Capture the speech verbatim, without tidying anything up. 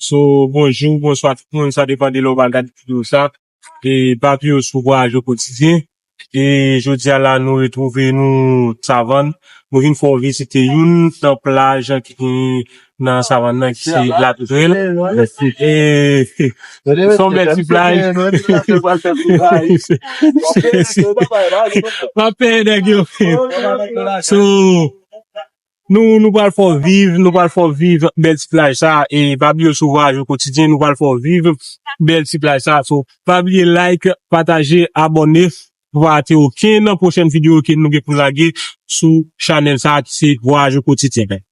So, bonjou, bonswa tout moun, sa depann de lè w va gade videyo sa. E pa bliye w sou Vwayaje Kotidyen. E jodi a la, nou retwouve nou Savann. Nou vin fè w vizite youn nan plaj ki gen nan Savann nan, ki se Latourelle. E se yon bèl ti plaj. M ap peye nèg yo. So, nou, nou pral fè w viv, nou pral fè w viv bèl ti plaj sa, e pa bliye sou Vwayaje Kotidyen, nou pral fè w viv bèl ti plaj sa. So, pa bliye like, pataje, abòne, pou pa rate okenn pwochèn videyo ke nou gen pou lage sou chanèl sa ki se Vwayaje Kotidyen.